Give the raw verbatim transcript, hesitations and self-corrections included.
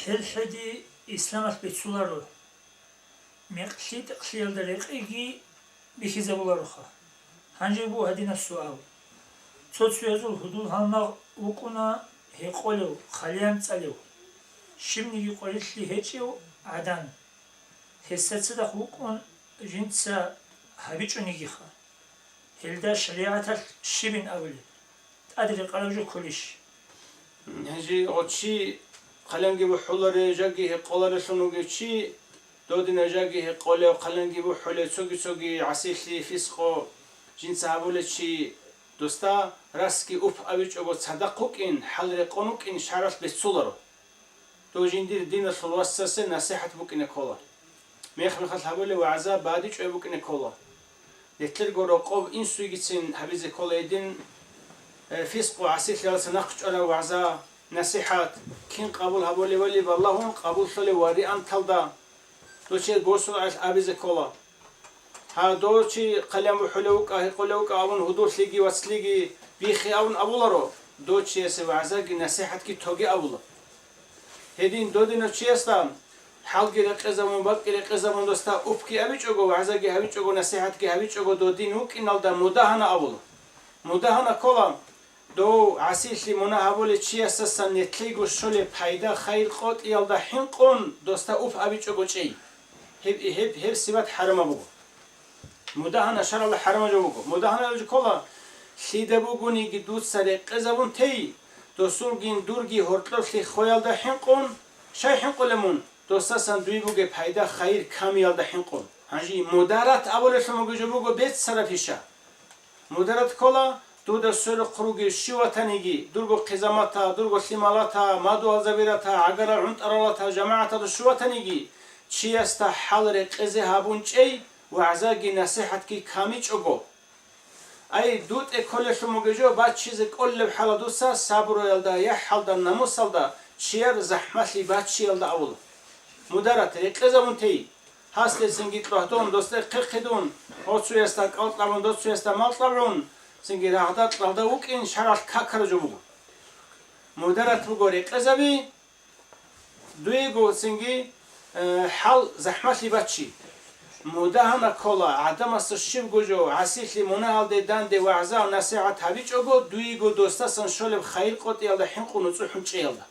Гьел хӀеди исламалъ бицуларо, мекълъи-тӀекълъиялда рекъиги бихьизабулароха. Гьанже буго гьадинаб суал. Цо-цоязул гьудул-гьалмагъ вукӀуна гьекъолев, хъалиян цӀалев, щибниги къварилъи гьечӀев гӀадан. Гьесда цадахъ вукӀун жинца гьабичӀонигиха. Гьелда шаригӀаталъ щибин абулеб? ТӀаде рекъараб жо кколищ? Гьанже гъо чи хъаланги бухӀуларе, жаги гьекъоларелъун вугев чи, додина жаги гьекъолев, хъаланги бухӀулев, цоги-цоги гӀасилъи, фискъо жинца гьабулев чи, досда расги уп абичӀого цадахъ вукӀин, хӀал рекъон вукӀин шаргӀалъ беццуларо. Дов жиндир диналъул васасе насихӀат букӀине ккола. Мех-мехалъ гьабулев вагӀза бадичӀой букӀине ккола. Нилъерго рокъоб инсуйгицин гьабизе ккола гьедин, э, фискъу гӀасилъиялдаса нахъчӀварав вагӀза, насихӀат, кин къабул гьабулевали балагьун къабуллъулев варианталда, дов чияс босулгӀел абизе ккола. Гьа, дов чи хъалиян бухӀулев вукӀа, гьекъолев вукӀа абун гьудуллъиги вацлъиги биххи абун абуларо, дов чиясе вагӀзаги насихӀатги тоге абула. Гьедин додинав чиясда хӀалги рекъезабун, бакӀги рекъезабун, досда упги абичӀого, вагӀзаги гьабичӀого, насихӀатги гьабичӀого додин вукӀиналда мудагьана абула. Мудагьана ккола, дов гӀасилъи мунагь гьабулев чиясдасан нилъего щолеб пайда-хайир къотӀиялда хӀинкъун досда уп абичӀого чӀей. Гьеб, гьеб, гьеб сипат хӀарамаб буго. Мудагьана шаргӀалда хӀарамаб жо буго. Мудагьана жо ккола, лъида бугониги дуца рекъезабун тей, досулгин дурги гьоркьоблъи хвеялда хӀинкъун, щай хӀинкъулеб мун, досдасан дуе бугеб пайда-хайир камиялда хӀинкъун. Гьанже мударат абулелъун бугеб жо буго беццараб пиша. Мударат ккола, дуда сверухъ ругев щив ватаниги, дурго хъизамата, дурго лъималата, мадугьалзабирата, гӀагарал гӀунтӀаралата, жамагӀаталда щив ватаниги, чиясда хӀал рекъезе гьабун чӀей, вагӀзаги насихӀатги камичӀого. Ай, дутӀе кколелъун бугеб жо баччизе кӀолеб хӀала дуца сабруялда, яхӀалда, намусалда, чияр захӀмалъи баччиялда абула. Мударат рекъезабун тей. Гьасде цинги кьвагьдун, досде хъехъидун, гъоцуясда кӀал кьабун, доцуясда мал кьабун, цинги рагъда-кьалда вукӀин шаргӀалъ какараб жо буго. Мударат буго рекъезаби, дуего цинги, э, хӀал захӀмалъи баччи. Мудагьана ккола, гӀадамасда щибго жо гӀасилъи мунагьалде данде вагӀза-насихӀат гьабичӀого, дуего досдасан щолеб хайир къотӀиялда хӀинкъун цӀухӀун чӀеялда.